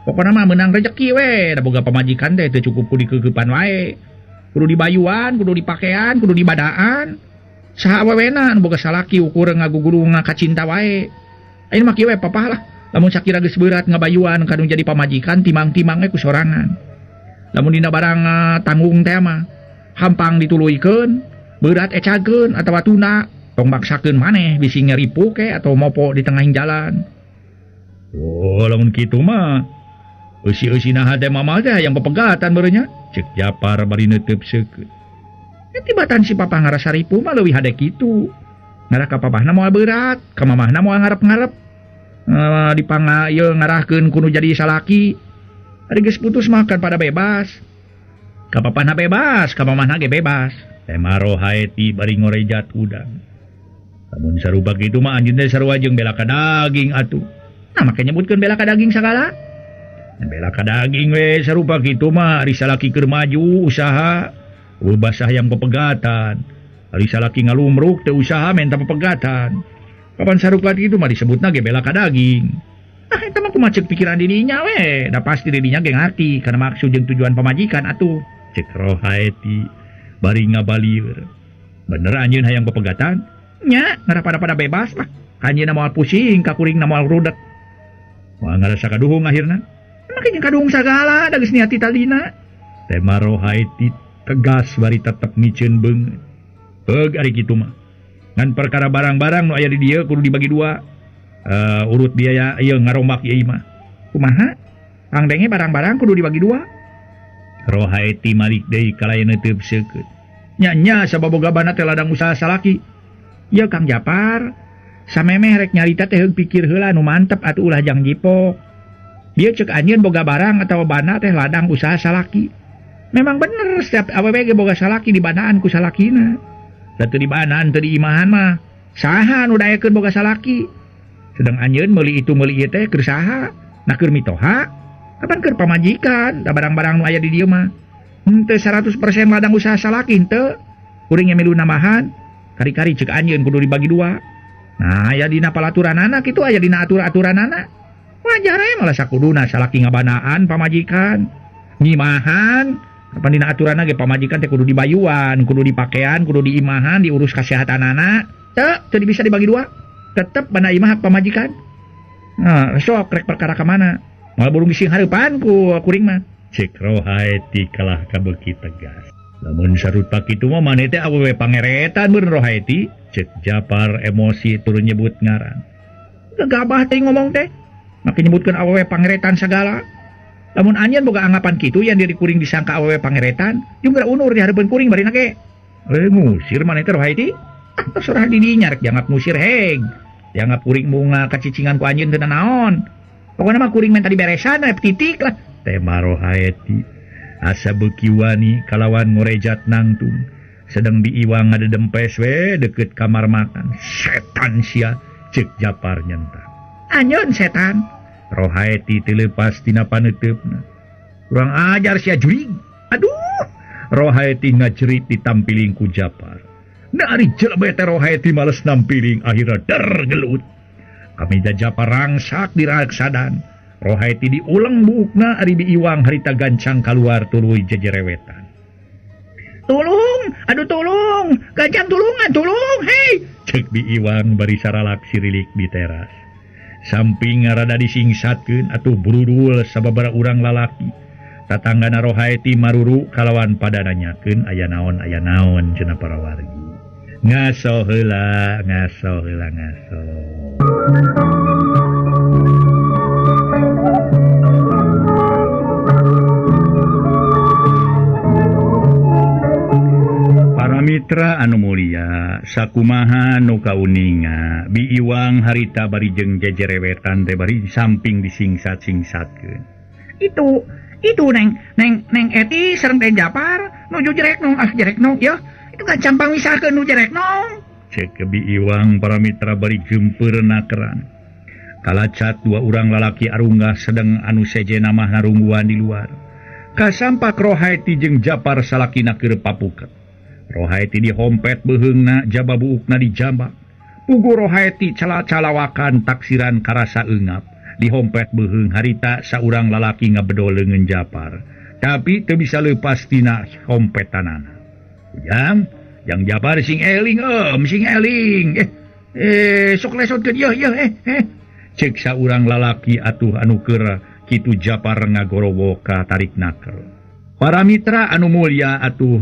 Pokona mah meunang rejeki we, da boga pamajikan teh teu cukup ku dikeukeupan wae. Kudu dibayuan, kudu dipakean, kudu dibadaan. Saha awewena anu boga salaki ukur ngagugurung kacinta wae. Ayeuna mah kieu we papah lah. Lamun sakira geus beurat ngabayuan kanu jadi pamajikan timang-timang we ku sorangan. Lamun dina barang tanggung teh mah hampang dituluykeun, beurat ecageun atawa tuna, tong maksakeun maneh bisi ngeripu ke atau mopo di tengah jalan. Oh, lamun kitu mah eusi-eusi naha teh mama teh hayang pepegatan beureunnya. Cek Japar bari neuteub seukeut. Tibatan si papa ngarasa ripu mah leuwih hade kitu. Ngarah ka papahna moal beurat, ka mamahna moal ngarep-ngarep. Dipanga ieu ngarahkeun kudu jadi salaki. Ari geus putus mah kan pada bebas. Ka papahna bebas, ka mamahna ge bebas. Tema Rohaeti bari ngorejat udang. Lamun sarupa kitu mah anjeun teh sarua jeung bela ka daging atuh. Nah, make nyebutkeun bela ka daging sagala. Bela ka daging we sarupa kitu mah ari salaki keur maju usaha eueuh basah hayang pepegatan. Ari salaki ngalumruk teu usaha menta pepegatan. Kapan sarupa kitu mah disebutna ge bela ka daging. Ah eta mah kumaha ceuk pikiran dirinya we, da pasti dirinya ge ngarti kana maksud jeung tujuan pamajikan atuh. Cek Rohaeti bari ngabalieur. Bener anjeun hayang pepegatan? Nya, ngarah pada-pada bebas lah. Anjeunna moal pusing, ka kuringna moal rudet. Moal ngarasa kaduhung akhirna. Makin kaduhung sagala da geus niati tadina. Tema Rohaeti tegas bari tetep miceun beungeut. Peug ari kitu mah. Ngan perkara barang-barang nu aya di dieu kudu dibagi dua. Urut biaya ieu ngarombak ieu mah. Kumaha? Angdenge barang-barang kudu dibagi dua. Rohaeti malik deui kalayan neuteub seukeut. Nya-nya sababoga bana teh ladang usaha salaki. Ieu Kang Japar, samemeh rek nyarita teh heug pikir heula nu mantep atuh ulah jang jipok. Dia cek anjeun boga barang atau bana teh ladang usaha salaki. Memang bener setiap awewe ge boga salaki dibanaan ku salakina. Da teu dibanaan teu diimahan mah saha nu daekeun boga salaki. Sedang anjeun meuli itu meuli ieu teh keur saha? Nah keur mitoha? Kapan keur pamajikan? Da barang-barang nu aya di dieu mah henteu 100% ladang usaha salaki henteu. Kuring milu nambahan. Kari-kari cek anjeun kudu dibagi dua. Nah aya dina palaturanana kitu aya dina atur-aturanana. Wajar we malah sakuduna salaki ngabanaan pamajikan. Nyimahan, kapan dina aturanna ge pamajikan teh kudu dibayuan, kudu dipakean, kudu diimahan, diurus kasehatanana. Teu, teu bisa dibagi dua. Tetep bana imah hak pamajikan. Nah, sok rek perkara ka mana? Moal burung gising hareupan ku kuring mah. Cek Rohaeti kalah kabeuki tegas. Lamun sarupa kitu mah maneh teh awewe pangeretan beureun Rohaeti. Cek Japar emosi turun nyebut ngaran. Gegabah teh ngomong teh. Makin nyebutkeun awewe pangeretan sagala. Lamun anjeun boga anggapan kitu yang diri kuring disangka awewe pangeretan, jeung geura unur di hareupeun kuring barina ge. Ngusir maneh teh Rohaeti? Ah, terserah di dinya rek dianggap ngusir heg.
Dianggap kuring bunga kacicingan ku anjeun teu naon. Pokona mah kuring menta diberesan we titik lah.
Tema Rohaeti asa beuki wani kalawan ngorejat nangtung. Sedang Biiwang ngadedempes we deket kamar makan. Setan sia cek Japar nyentak.
Anjeun setan.
Rohaeti teu leupas tina paneuteup-na. Kurang ajar sia jurig. Aduh. Rohaeti ngajerit ditampiling ku Japar. Dari jelema teh Rohaeti males nampiling akhirna der gelut. Kami Japar rangsak diraksadan. Rohaeti diulang buukna ari Biiwang harita gancang kaluar tuluy jejerewetan.
Tolong, aduh tolong, gancang tulungan, tolong, hei.
Cek Biiwang bari saralak sirilik di teras. Samping rada disingsatkeun atuh burudul sababaraha urang lalaki. Tatanggana Rohaeti maruru kalawan pada nanyakeun aya naon cenah para wargi. Ngaso heula, ngaso heula, ngaso. Para mitra anu mulia, sakumaha nu kauninga, Biiwang harita bari jeung jejerewetan teh bari samping disingsat-singsatkeun.
Itu neng Eti sareng teh Japar nuju jerek nong, ah jerek nong ya. Itu kan campang wisahkeun nu jerek nong.
Cek Biiwang para mitra bari geumpeur nakeran. Kalacat dua urang lalaki arunggah sedang anu sejenna mah narungguan di luar. Kasampak Rohaeti jeung Japar salakina keur papuket. Rohaeti dihompet beuheungna jaba buukna dijambak. Pugu Rohaeti cala-calawakan taksiran karasa eungap. Dihompet beuheung harita saurang lalaki ngabedol leungeun Japar. Tapi teu bisa leupas tina hompetanana. Ujang, jang Japar sing eling sing eling. Sok lesotkeun yeuh yeuh eh. Cek saurang lalaki atuh anu keur kitu Japar ngagorowok ka tarik naker. Para mitra anu mulia atuh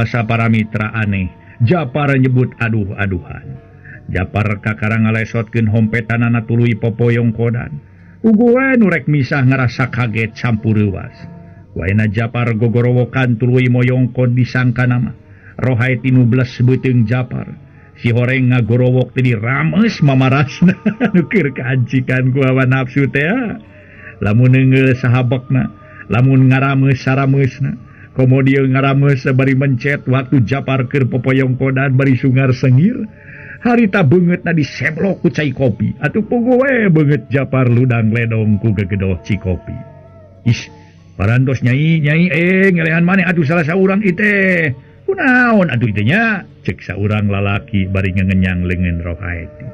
sapara mitra aneh. Japar nyebut aduh-aduhan. Japar kakara ngalesotkeun hompetanana tuluy popoyong kodan. Ugu we nu rek misah ngarasa kaget campur reuwas. Waena Japar gogorowokan tuluy moyongkod disangka nama. Rohaeti nu bles beuteung Japar. Si horeng ngagorowok teh dirames mamarasna nu keur kaancikan ku hawa nafsu teh. Lamun neungeul sahabekna, lamun ngarameus sarameusna. Komo dieu ngarameus bari mencet waktu Japar keur popoyong kodan bari sungar sengir. Harita beungeutna diseblok ku cai kopi. Atuh puguh we beungeut Japar ludang ledong ku gegedoh cikopi. Ih, parantos nyai ngelehan maneh atuh salah saurang ite. Kunaon atuh ite nya? Cek saurang lalaki bari ngengenyang leungeun Rohaeti.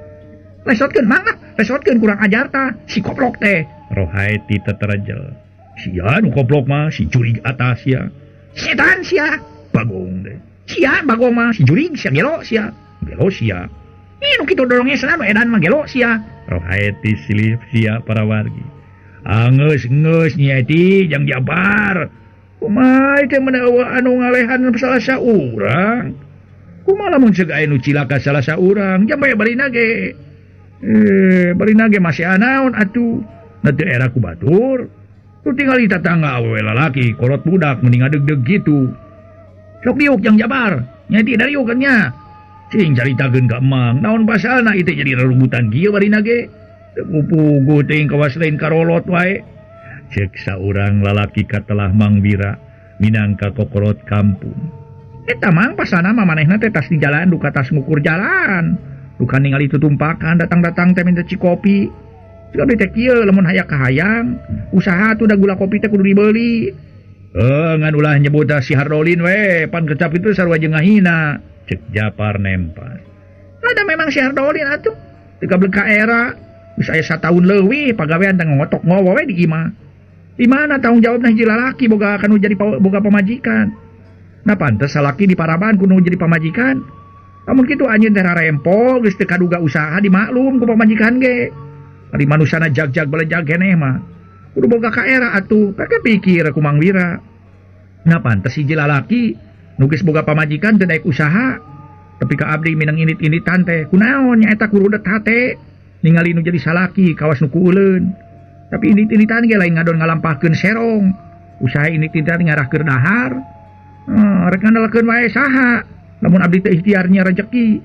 Lesotkeun mangga, lesotkeun kurang ajar ta si koplok teh.
Rohaeti teterejel. Sia nu koplok mah si jurig atas sia.
Setan sia.
Bagong deh.
Sia bagong mah si jurig sia gelo sia.
Gelo sia.
Ih nu kitu dorongnya sana nu edan mah gelo sia.
Rohaeti silip sia para wargi. Angeus ngeus nyaeti jang Jabar. Kumaha teh mun eueuh anu ngalehan salah saurang. Kumaha lamun ceuk aya nu cilaka salah saurang, jang bae barina ge. Barina ge masih anaon atuh. Na teu era ku batur. Tu tingali tatangga awewe lalaki kolot budak mending ngadeg-deg gitu.
Sok diuk jang Jabar. Nyaeti dariuk kan nya.
Cing caritakeun ka emang, naon pasalna ieu teh jadi rerebutan kieu barina ge. Teu puguh teuing kawas lain karolot wae. Cek saurang lalaki katelah Mang Wira minangka kokolot kampung.
Eta mang pasana mah manehna teh tas di jalan duka tas ngukur jalan. Duka ningali tutumpakan datang-datang teh minta cikopi. Siga teh kieu lamun hayang kahayang, usaha tuh da gula kopi teh kudu dibeli.
Ngan ulah nyebut si Hardolin we, pan kecap itu sarua jeung ngahina. Cek Japar nempas.
Ada memang si Hardolin atuh. Teu kabeleg ka era, geus aya sataun leuwih pagawean teh ngotok ngowo we di imah. Di mana tanggung jawabna hiji lalaki boga kanu jadi boga pamajikan. Nah pantes salaki di paraban kudu jadi pamajikan. Lamun kitu anjeun teh rarempo geus teu kaduga usaha dimaklum ku pamajikan ge. Ari manusana jag-jag belejag keneh mah. Kudu boga ka era atuh, pake pikir ku Mang Wira. Nah pantes hiji lalaki nu geus boga pamajikan teu daek usaha. Tapi ka abdi minang init-initan teh kunaon nya eta kurudet hate ningali nu jadi salaki kawas nu kuuleun. Tapi init-initan ge lain ngadon ngalampahkeun serong. Usaha init-initan ngarah keur dahar. Rek ngandalkeun wae saha. Lamun abdi teh ikhtiarnya rejeki.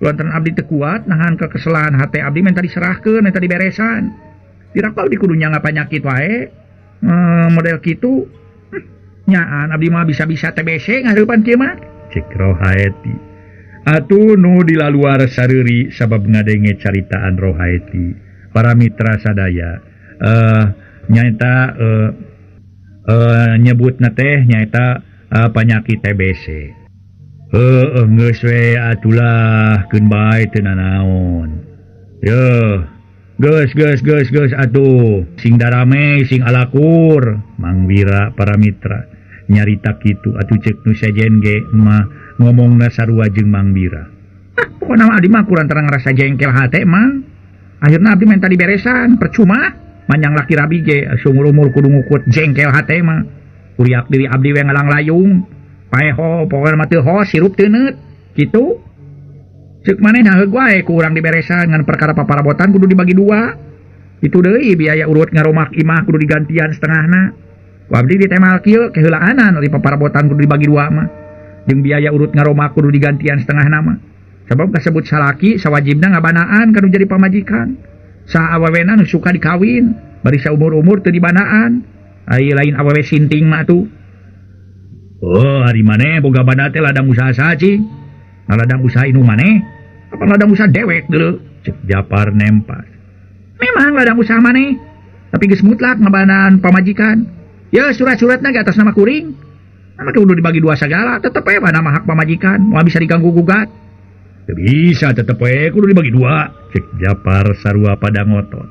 Lantaran abdi teu kuat nahan kekeselan hate abdi minta diserahkeun minta diberesan. Dirakal di kudu nyangga panyakit wae. Model kitu. Nyaan abdi mah bisa-bisa TBC ngahareupan kieu mah.
Cek Rohaeti. Atuh nu dilaluar sareuri sabab ngadenge caritaan Rohaeti. Para mitra sadaya nyaeta nyebutna teh nyaeta panyakit TBC. Geus we atulah keun bae teu nanaon. Yeuh, geus geus geus geus atuh, sing darame sing alakur. Mang Wira para mitra nyarita kitu atuh ceuk nu sejen ge mah ngomongna sarua jeung Mang Wira.
Ah, pokona mah abdi mah kurang terang ngerasa jengkel hate mang. Akhirna abdi minta diberesan, percuma manyang laki rabi ge sumur-umur kudu ngukut jengkel hate mah. Kuriak diri abdi we ngalang layung. Paeho pokona mah teu hos sirup teu neut kitu. Ceuk maneh nah heug wae ku urang diberesan ngan perkara paparabotan kudu dibagi dua. Itu deui biaya urut ngaromak imah kudu digantian setengahna. Ku abdi ditemal kieu keheulaanan ari paparabotan kudu dibagi dua mah. Jeung biaya urut ngaromak kudu digantian setengahna mah. Sabab kasebut salaki sawajibna ngabanaan kanu jadi pamajikan. Saha awewena nu suka dikawin bari saumur-umur teu dibanaan. Ai lain awewe sinting mah atuh.
Oh, hari maneh boga banda teh ladang usaha saha cing?
Nah, ladang usaha indung maneh? Apa ladang usaha dewek deuleu?
Cek Japar nempas.
Memang ladang usaha maneh, tapi geus mutlak ngabanaan pamajikan. Ya surat-suratna ge atas nama kuring. Nama kudu dibagi dua sagala, tetep we nama hak pamajikan, moal bisa diganggu gugat.
Teu bisa tetep we kudu dibagi dua. Cek Japar sarua pada ngotot.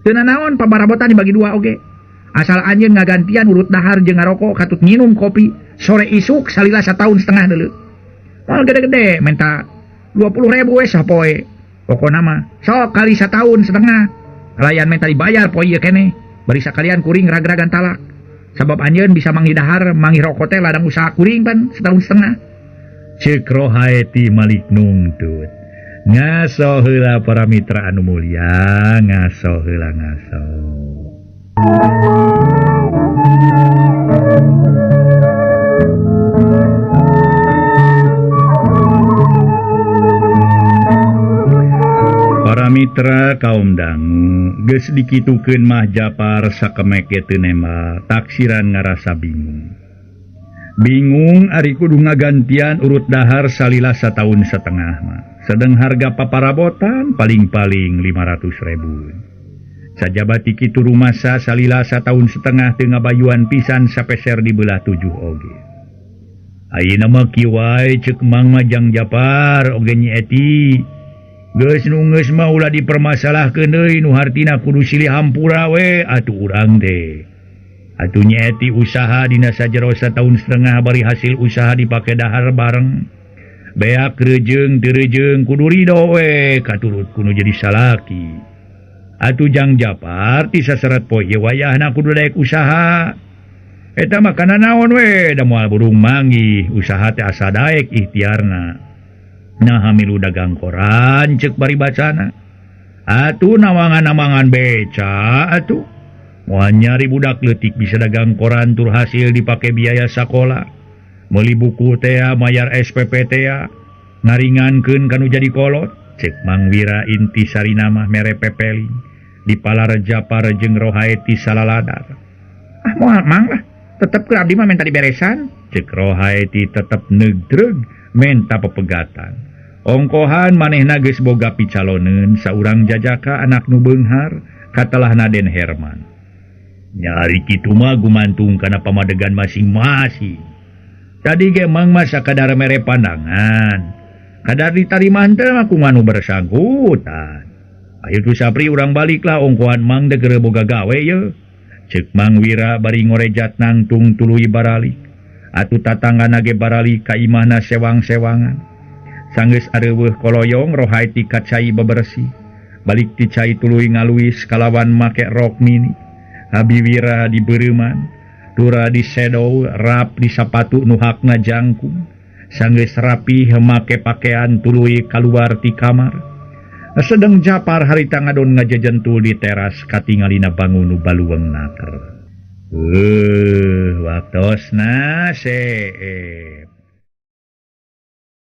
Teu nanaon pabarabotan dibagi dua oge. Asal anjeun ngagantian urut dahar jeung ngarokok katut nginum kopi sore isuk salila satahun setengah deuleu. Moal gede-gede minta 20.000 we sapoe. Pokona mah sok kali satahun setengah. Kalayan minta dibayar poe ieu keneh. Bari sakalian kuring ragragan talak. Sabab anjeun bisa manggih dahar, manggih rokok teh ladang usaha kuring pan setahun setengah.
Ceuk Rohaeti malik nungtut. Ngaso heula para mitra anu mulia, ngaso heula ngaso. Para mitra kaum dangu geus dikitukeun mah Japar sakemek ge teu nembak taksiran ngarasa bingung. Bingung ari kudu ngagantian urut dahar salila satahun setengah mah. Sedang harga paparabotan paling-paling 500.000. Sajabati kitu rumasa salila satahun setengah teu ngabayuan pisan sapeser dibelah 7 oge. Ayeuna mah kieu wae ceuk Mang mah jang Japar oge Nyi Eti. Geus nu geus mah ulah dipermasalahkeun deui nu hartina kudu silih hampura we atuh urang teh. Atuh Nyi Eti usaha dina sajero satahun setengah bari hasil usaha dipake dahar bareng. Beak rejeung teu rejeung kudu ridho we katurut kudu jadi salaki. Atuh jang Japar ti saseret poe ieu wayahna kudu daek usaha. Eta mah kana naon we da moal burung manggih usaha teh asa daek ikhtiarna. Nah milu dagang koran ceuk bari bacana. Atuh nawangan-nawangan beca atuh. Moal nyari budak leutik bisa dagang koran tur hasil dipake biaya sakola. Meuli buku teh mayar SPP teh ngaringankeun kanu jadi kolot. Cek Mang Wira inti sarina mah mere pepeling di palar Japar jeung Rohaeti salaladar.
Ah moal mang lah, tetep ke abdi mah minta diberesan.
Cek Rohaeti tetep neugdreug menta pepegatan. Ongkohan manehna geus boga picaloneun saurang jajaka anak nu beunghar katelah Naden Herman. Nyari kitu mah gumantung kana pamadegan masing-masing. Tadi ge mang mah sakadar mere pandangan. Kadar ditarima henteu mah kumaha nu bersangkutan. Ayo tu Sapri urang baliklah ongkohan mang teh geureuh boga gawe ye. Ceuk Mang Wira bari ngorejat nangtung tuluy baralik. Atuh tatanggana ge baralik ka imahna sewang-sewangan. Sanggeus areuweuh koloyong Rohaeti ka cai bebersih. Balik ti cai tuluy ngaluis kalawan make rok mini. Abi Wira dibeureman, tura disedow rap di sapatu nu hakna jangkung. Sanggeus rapih make pakaian tuluy kaluar ti kamar. Sedeng Japar harita ngadon ngajejentul di teras katingalina bangun nu baluweung naker. Waktosna seep.